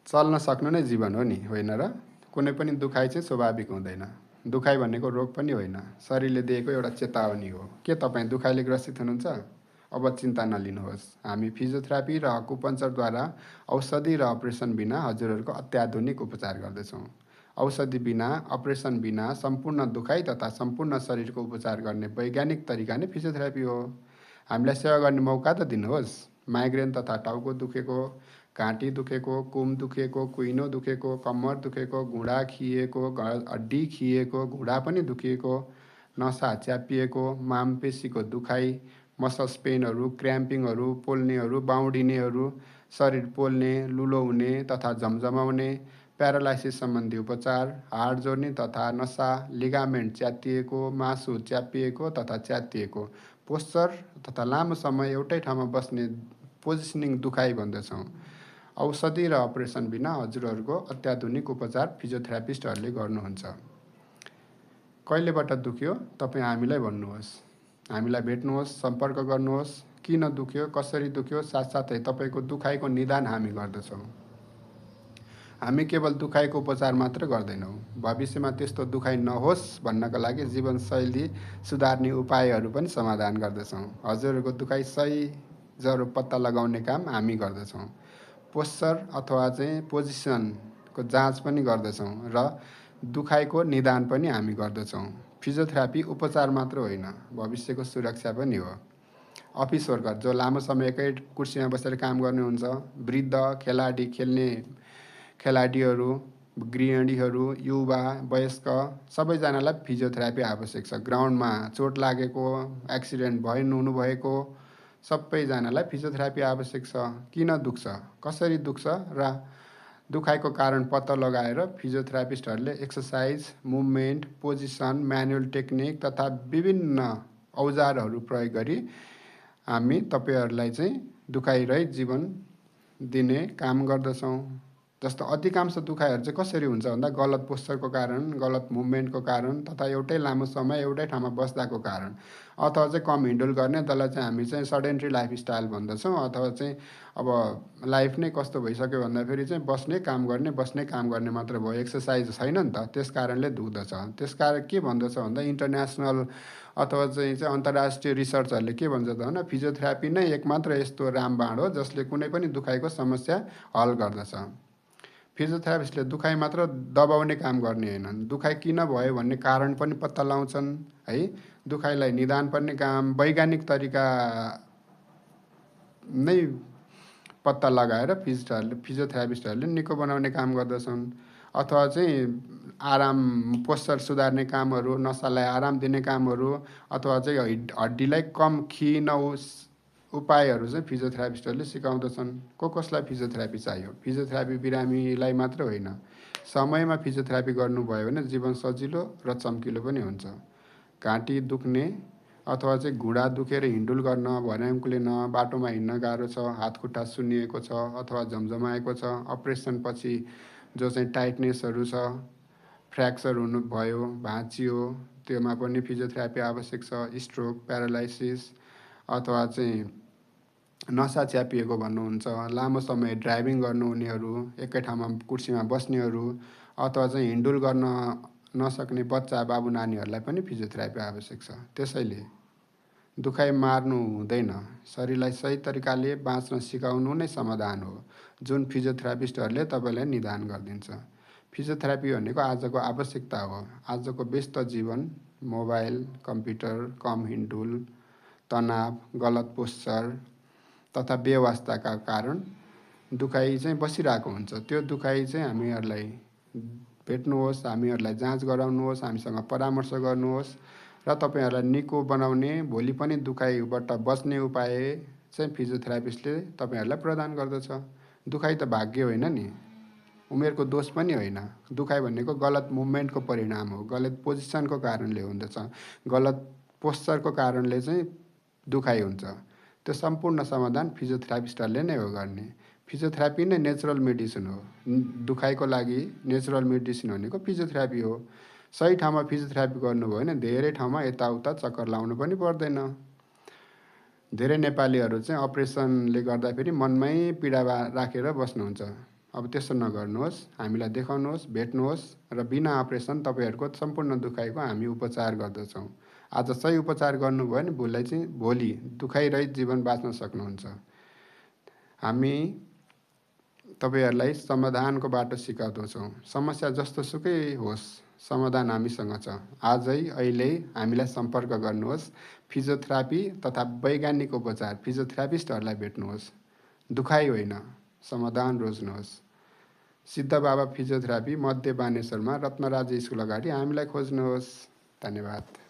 चल्न सक्नु नै जीवन हो नि, होइन र? कुनै पनि दुखाइ चाहिँ स्वाभाविक हुँदैन। दुखाइ भनेको रोग पनि होइन, शरीरले दिएको एउटा चेतावनी हो। के तपाईँ दुखाइले ग्रसित हुनुहुन्छ? अब चिन्ता नलिनुहोस्। हामी फिजियोथेरापी र अकुपञ्चरद्वारा औषधि र अपरेसन बिना हजुरहरूको अत्याधुनिक उपचार गर्दछौँ। औषधि बिना, अपरेसन बिना सम्पूर्ण दुखाइ तथा सम्पूर्ण शरीरको उपचार गर्ने वैज्ञानिक तरिका नै फिजियोथेरापी हो। हामीलाई सेवा गर्ने मौका त दिनुहोस्। माइग्रेन तथा टाउको दुखेको, घाँटी दुखेको, कुम दुखेको, कुइनो दुखेको, कम्मर दुखेको, घुँडा खिएको, हड्डी खिएको, घुँडा पनि दुखिएको, नसा च्यापिएको, मामपेशीको दुखाइ, मसल्स पेनहरू, क्र्याम्पिङहरू, पोल्नेहरू, बाउडिनेहरू, शरीर पोल्ने, लुलो हुने तथा झमझमाउने, प्यारालाइसिस सम्बन्धी उपचार, हाड जोड्ने तथा नसा, लिगामेन्ट च्यातिएको, मासु च्यापिएको तथा च्यातिएको, पोस्चर तथा लामो समय एउटै ठाउँमा बस्ने पोजिसनिङ दुखाइ भन्दछौँ। औषधि र अपरेसन बिना हजुरहरूको अत्याधुनिक उपचार फिजियोथेरापिस्टहरूले गर्नुहुन्छ। कहिलेबाट दुख्यो तपाईँ हामीलाई भन्नुहोस्। हामीलाई भेट्नुहोस्, सम्पर्क गर्नुहोस्। किन दुख्यो, कसरी दुख्यो, साथसाथै तपाईँको दुखाइको निदान हामी गर्दछौँ। हामी केवल दुखाइको उपचार मात्र गर्दैनौँ, भविष्यमा त्यस्तो दुखाइ नहोस् भन्नका लागि जीवनशैली सुधार्ने उपायहरू पनि समाधान गर्दछौँ। हजुरहरूको दुखाइ सही जरो पत्ता लगाउने काम हामी गर्दछौँ। पोस्चर अथवा चाहिँ पोजिसनको जाँच पनि गर्दछौँ र दुखाइको निदान पनि हामी गर्दछौँ। फिजियोथेरापी उपचार मात्र होइन, भविष्यको सुरक्षा पनि हो। अफिस वर्कर जो लामो समय एकै कुर्सीमा बसेर काम गर्नुहुन्छ, वृद्ध, खेलाडी खेल्ने खेलाडीहरू, गृहिणीहरू, युवा, वयस्क सबैजनालाई फिजियोथेरापी आवश्यक छ। ग्राउन्डमा चोट लागेको, एक्सिडेन्ट हुनुभएको सबैजनालाई फिजियोथेरापी आवश्यक छ। किन दुख्छ, कसरी दुख्छ र दुखाइको कारण पत्ता लगाएर फिजियोथेरापिस्टहरूले exercise, movement, position, manual technique तथा विभिन्न औजारहरू प्रयोग गरी हामी तपाईँहरूलाई चाहिँ दुखाइरहित जीवन दिने काम गर्दछौँ। जस्तो अधिकांश दुखाइहरू चाहिँ कसरी हुन्छ भन्दा गलत पोस्चरको कारण, गलत मुभमेन्टको कारण तथा एउटै लामो समय एउटै ठाउँमा बस्दाको कारण, अथवा चाहिँ कम हिँडुल गर्ने, त्यसलाई चाहिँ हामी चाहिँ सडेन्ट्री लाइफस्टाइल भन्दछौँ। अथवा चाहिँ अब लाइफ नै कस्तो भइसक्यो भन्दाखेरि चाहिँ बस्ने काम गर्ने मात्र भयो, एक्सर्साइज छैन नि त, त्यस कारणले दुख्दछ। त्यस कारण के भन्दछ भन्दा इन्टरनेसनल अथवा चाहिँ अन्तर्राष्ट्रिय रिसर्चहरूले के भन्छ त भने फिजियोथेरापी नै एकमात्र यस्तो रामबाण हो जसले कुनै पनि दुखाइको समस्या हल गर्दछ। फिजियोथेरापिस्टले दुखाइ मात्र दबाउने काम गर्ने होइनन्, दुखाइ किन भयो भन्ने कारण पनि पत्ता लगाउँछन् है। दुखाइलाई निदान पर्ने काम वैज्ञानिक तरिका नै पत्ता लगाएर फिजियोथेरापिस्टहरूले निको बनाउने काम गर्दछन्। अथवा चाहिँ आराम, पोस्चर सुधार्ने कामहरू, नसालाई आराम दिने कामहरू, अथवा चाहिँ हड्डीलाई कम खिनहोस् उपायहरू चाहिँ फिजियोथेरापिस्टहरूले सिकाउँदछन्। कसलाई फिजियोथेरापी चाहियो? फिजियोथेरापी बिरामीलाई मात्र होइन, समयमा फिजियोथेरापी गर्नुभयो भने जीवन सजिलो र चम्किलो पनि हुन्छ। घाँटी दुख्ने अथवा चाहिँ घुँडा दुखेर हिँडुल गर्न, भनाइ उक्लिन, बाटोमा हिँड्न गाह्रो छ, हातखुट्टा सुन्निएको छ अथवा झमझमाएको छ, अपरेसनपछि जो चाहिँ टाइटनेसहरू छ, फ्र्याक्चर हुनुभयो, भाँचियो, त्योमा पनि फिजियोथेरापी आवश्यक छ। स्ट्रोक, प्यारालाइसिस अथवा चाहिँ नसा च्यापिएको भन्नुहुन्छ, लामो समय ड्राइभिङ गर्नुहुनेहरू, एकै ठाउँमा कुर्सीमा बस्नेहरू, अथवा चाहिँ हिँडुल गर्न नसक्ने बच्चा बाबु नानीहरूलाई पनि फिजियोथेरापी आवश्यक छ। त्यसैले दुखाइ मार्नु हुँदैन, शरीरलाई सही तरिकाले बाँच्न सिकाउनु नै समाधान हो, जुन फिजियोथेरापिस्टहरूले तपाईँलाई निदान गरिदिन्छ। फिजियोथेरापी भनेको आजको आवश्यकता हो। आजको व्यस्त जीवन, मोबाइल, कम्प्युटर, कम हिँडुल, तनाव, गलत पोस्चर तथा बेवास्ताका कारण दुखाइ चाहिँ बसिरहेको हुन्छ। त्यो दुखाइ चाहिँ हामीहरूलाई भेट्नुहोस्, हामीहरूलाई जाँच गराउनुहोस्, हामीसँग परामर्श गर्नुहोस् र तपाईँहरूलाई निको बनाउने, भोलि पनि दुखाइबाट बच्ने उपाय चाहिँ फिजियोथेरापिस्टले तपाईँहरूलाई प्रदान गर्दछ। दुखाइ त भाग्य होइन नि, उमेरको दोष पनि होइन। दुखाइ भनेको गलत मुभमेन्टको परिणाम हो, गलत पोजिसनको कारणले हुँदछ, गलत पोस्चरको कारणले चाहिँ दुखाइ हुन्छ। त्यो सम्पूर्ण समाधान फिजियोथेरापिस्टहरूले नै हो गर्ने। फिजियोथेरापी नै नेचुरल मेडिसिन हो। दुखाइको लागि नेचुरल मेडिसिन भनेको फिजियोथेरापी हो। सही ठाउँमा फिजियोथेरापी गर्नुभयो भने धेरै ठाउँमा यताउता चक्कर लाउनु पनि पर्दैन। धेरै नेपालीहरू चाहिँ अपरेसनले गर्दाखेरि मनमै पीडा राखेर बस्नुहुन्छ। अब त्यसो नगर्नुहोस्, हामीलाई देखाउनुहोस्, भेट्नुहोस् र बिना अपरेसन तपाईँहरूको सम्पूर्ण दुखाइको हामी उपचार गर्दछौँ। आज सही उपचार गर्नुभयो भने भोलि दुखाइरहित जीवन बाँच्न सक्नुहुन्छ। हामी तपाईँहरूलाई समाधानको बाटो सिकाउँदछौँ। समस्या जस्तो सुकै होस्, समाधान हामीसँग छ। आजै अहिले हामीलाई सम्पर्क गर्नुहोस्। फिजियोथेरापी तथा वैज्ञानिक उपचार फिजियोथेरापिस्टहरूलाई भेट्नुहोस्। दुखाइ होइन, समाधान रोज्नुहोस्। सिद्ध बाबा फिजियोथेरापी मध्य बानेश्वरमा रत्नराज स्कुल अगाडि हामीलाई खोज्नुहोस्। धन्यवाद।